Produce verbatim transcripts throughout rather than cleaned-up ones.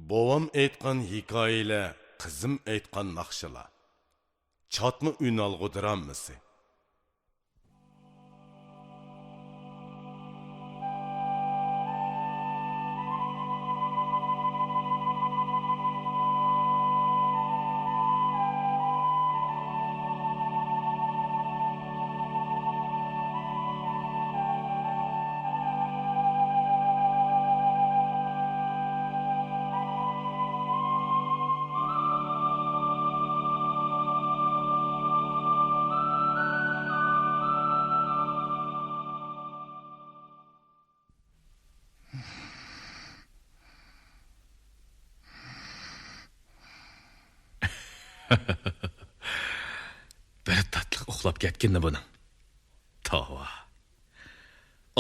بوۋام ئېيتقان ھېكايىلەر، قىزىم ئېيتقان ناخشىلار. چاتما ئۈنئالغۇ دراممىسى. بىر تاتلىق ئۇخلاپ كەتكىنى بۇنىڭ. توۋا.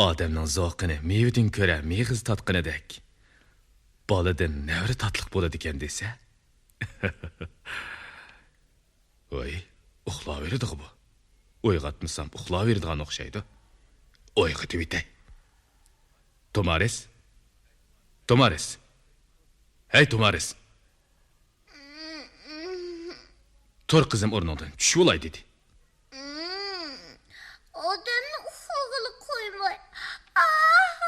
ئادەمنىڭ زوقىنى مېۋىدىن كۆرە مېغىز تاتقىنىدەك، بالىدىن نەۋرە تاتلىق بولىدىكەن دېسە. ۋاي، ئۇخلاۋېرىدىغۇ بۇ. ئويغاتمىسام ئۇخلاۋېرىدىغان ئوخشايدۇ. ئويغىتىۋېتەي. تومارىس؟ تومارىس! ھەي، تومارىس! تۇر، قىزىم، ئورنۇڭدىن، چۈشۈۋالاي دېدى. ئادەمنى ئۇخلىغىلى قويماي. ئاھ!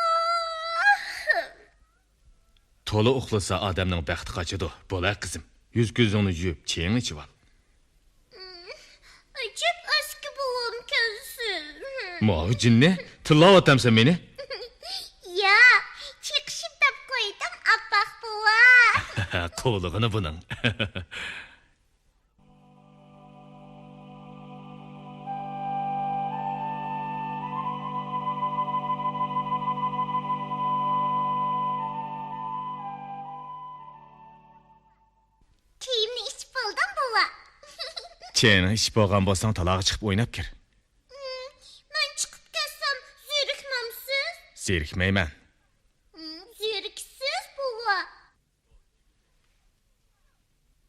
تولا ئۇخلىسا ئادەمنىڭ بەختى قاچىدۇ. بولا، قىزىم، يۈز-كۆزۈڭنى يۇيۇپ، چېيىڭنى ئىچىۋال. ئەجەب ئەسكى بوۋامكەنسىز. ماۋۇ جىننى تىللاۋاتامسەن مېنى؟ ياق، چېقىشىپ دەپ قويدۇم، ئاپپاق بوۋا. قوۋلىغىنى بۇنىڭ. چېيىمنى ئىچىپ بولدۇم، بوۋا. چېيىڭنى ئىچىپ بولغان بولساڭ، تالاغا چىقىپ ئويناپ كىر. مەن چىقىپ كەتسەم، زېرىكمەمسىز؟ زېرىكمەيمەن. زېرىكىسىز، بوۋا.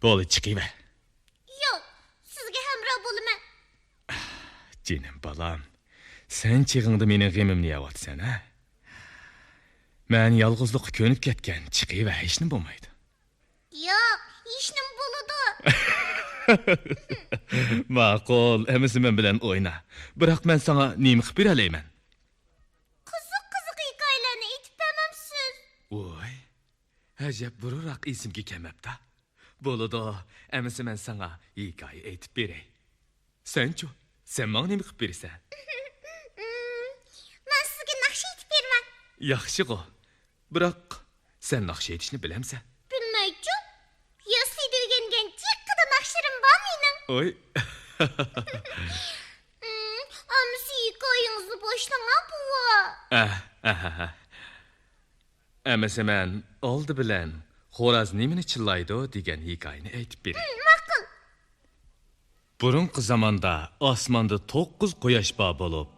بولدى، چىقىۋەر. ياق، سىزگە ھەمراھ بولىمەن. جېنىم بالام، سەن چېغىڭدا مېنىڭ غېمىمنى يەۋاتىسەن، ھە؟ مەن يالغۇزلۇققا كۆنۈپ كەتكەن، چىقىۋەر، ھېچنېمە بولمايدۇ. ياق، ھېچنېمە بولىدۇ. ماقۇل، ئەمىسە مەن بىلەن ئوينا. بىراق مەن ساڭا نېمە قىلىپ بېرەلەيمەن؟ قىزىق-قىزىق ھېكايىلەرنى ئېيتىپ بەرمەمسىز؟ ۋوي، ئەجەب بۇرۇنراق ئېسىمگە كەلمەپتۇ. بولىدۇ، ئەمىسە مەن ساڭا ھېكايە ئېيتىپ بېرەي. سەنچۇ؟ سەن ماڭا نېمە قىلىپ بېرىسەن؟ مەن سىزگە ناخشا ئېيتىپ بېرىمەن. ياخشىغۇ. بىراق، سەن ناخشا ئېيتىشنى بىلەمسەن؟ بىلمەيچۇ. ياسلىدا ئۆگەنگەن جىققىدە ناخشىلىرىم بار مېنىڭ. ۋوي. ئەمىسە ھېكايىڭىزنى باشلاڭا، بوۋا. ئەھ، ئەھ، ئەھ، ئەھ. ئەمىسە مەن ئالدى بىلەن خوراز نېمىنى چىللايدۇ دېگەن ھېكايىنى ئېيتىپ بېرەي. ماقۇل. بۇرۇنقى زاماندا ئاسماندا توققۇز قۇياش بار بولۇپ،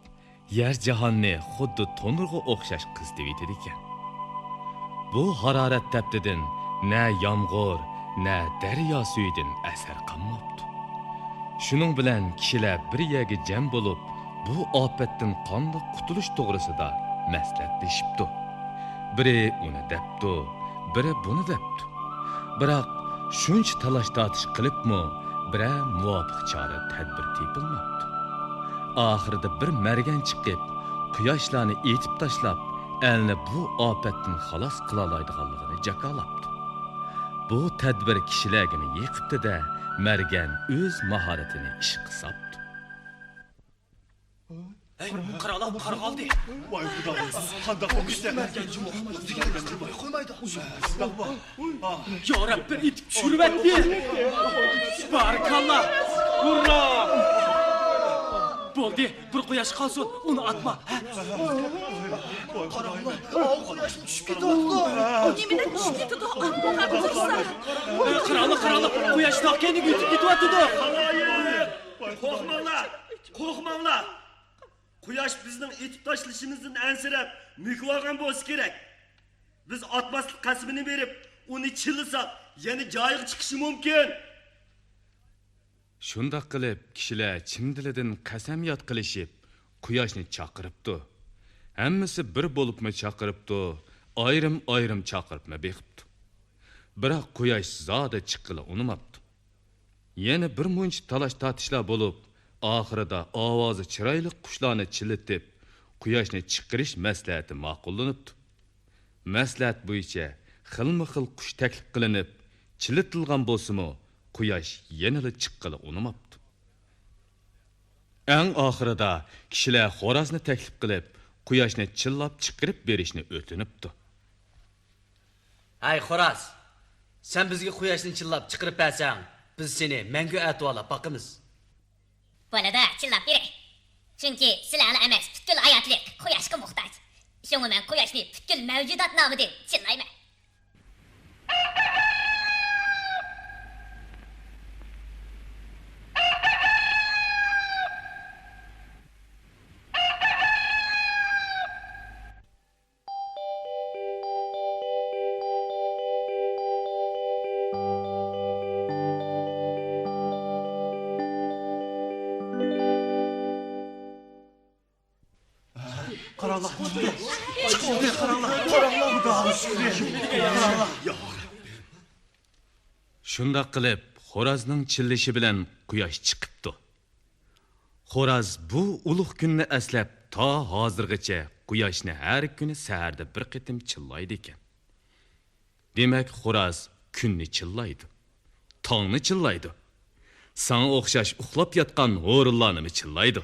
يەر جاھاننى خۇددى تونۇرغا ئوخشاش قىزىتىۋېتىدىكەن. بۇ ھارارەت تەپتىدىن نە يامغۇر، نە دەريا سۈيىدىن ئەسەر قالماپتۇ. شۇنىڭ بىلەن كىشىلەر بىر يەرگە جەم بولۇپ، بۇ ئاپەتتىن قانداق قۇتۇلۇش توغرىسىدا مەسلىھەتلىشىپتۇ. بىرى ئۇنى دەپتۇ، بىرى بۇنى دەپتۇ. بىراق، شۇنچە تالاش-تارتىش قىلىپمۇ، بىرەر مۇۋاپىق چارە-تەدبىر تېپىلماپتۇ. ئاخىرىدا بىر مەرگەن چىقىپ، قۇياشلارنى ئېتىپ تاشلاپ، ئەلنى بۇ ئاپەتتىن خالاس قىلالايدىغانلىقىنى جاكارلاپتۇ. بۇ تەدبىر كىشىلەرگىمۇ يېقىپتۇ-دە، مەرگەن ئۆز ماھارىتىنى ئىشقا ساپتۇ. ھەي، قاراڭلار، قارا قالدى. ۋاي خۇدايىم، قانداق بولۇپ كەتتى؟ يا رەببى، ئېتىپ چۈشۈرۈۋەتتى. بارىكاللا. بارىكاللا. ھۇررا. بولدى، بىر قۇياش قالسۇن، ئۇنى ئاتما. قاراڭلار، ئاۋۇ قۇياشمۇ چۈشۈپ كېتىۋاتىدۇ. نېمىدەپ چۈشۈپ كېتىدۇ؟ قاراڭلار، قاراڭلار، قۇياش تاغ كەينىگە ئۆتۈپ كېتىۋاتىدۇ. قورقماڭلار، قورقماڭلار. قۇياش بىزنىڭ ئېتىپ تاشلىشىمىزدىن ئەنسىرەپ، مۆكۈۋالغان بولسا كېرەك. بىز ئاتماسلىق قەسىمىنى بېرىپ، ئۇنى چىللىساق، يەنە جايىغا چىقىشى مۇمكىن. شۇنداق قىلىپ، كىشىلەر چىن دىلىدىن قەسەمياد قىلىشىپ، قۇياشنى چاقىرىپتۇ. ھەممىسى بىر بولۇپمۇ چاقىرىپتۇ، ئايرىم-ئايرىم چاقىرىپمۇ بېقىپتۇ. بىراق قۇياش زادى چىققىلى ئۇنىماپتۇ. يەنە بىر مۇنچە تالاش-تارتىشلار بولۇپ، ئاخىرىدا ئاۋازى چىرايلىق قۇشلارنى چىللىتىپ، قۇياشنى چىقىرىش مەسلىھەتى ماقۇللىنىپتۇ. مەسلىھەت بويىچە خىلمۇ خىل قۇش تەكلىپ قىلىنىپ، چىللىتىلغان بولسىمۇ، قۇياش يەنىلا چىققىلى ئۇنىماپتۇ. ئەڭ ئاخىرىدا كىشىلەر خورازنى تەكلىپ قىلىپ، قۇياشنى چىللاپ چىقىرىپ بېرىشنى ئۆتۈنۈپتۇ. ھەي خوراز، سەن بىزگە قۇياشنى چىللاپ چىقىرىپ بەرسەڭ، بىز سېنى مەڭگۈ ئەتىۋارلاپ باقىمىز. بولىدۇ، چىللاپ بېرەي. چۈنكى سىلەرلا ئەمەس، پۈتكۈل ھاياتلىق قۇياشقا موھتاج. شۇڭا مەن قۇياشنى پۈتكۈل مەۋجۇدات نامىدىن چىللايمەن. قاراڭلار، چىقىۋالدى، قاراڭلار، قاراڭلار، خۇداغا شۈكرى، قاراڭلار. شۇنداق قىلىپ، خورازنىڭ چىللىشى بىلەن قۇياش چىقىپتۇ. خوراز بۇ ئۇلۇغ كۈننى ئەسلەپ، تا ھازىرغىچە قۇياشنى ھەر كۈنى سەھەردە بىر قېتىم چىللايدىكەن. دېمەك، خوراز كۈننى چىللايدۇ، تاڭنى چىللايدۇ. ساڭا ئوخشاش ئۇخلاپ ياتقان ھورۇنلارنىمۇ چىللايدۇ.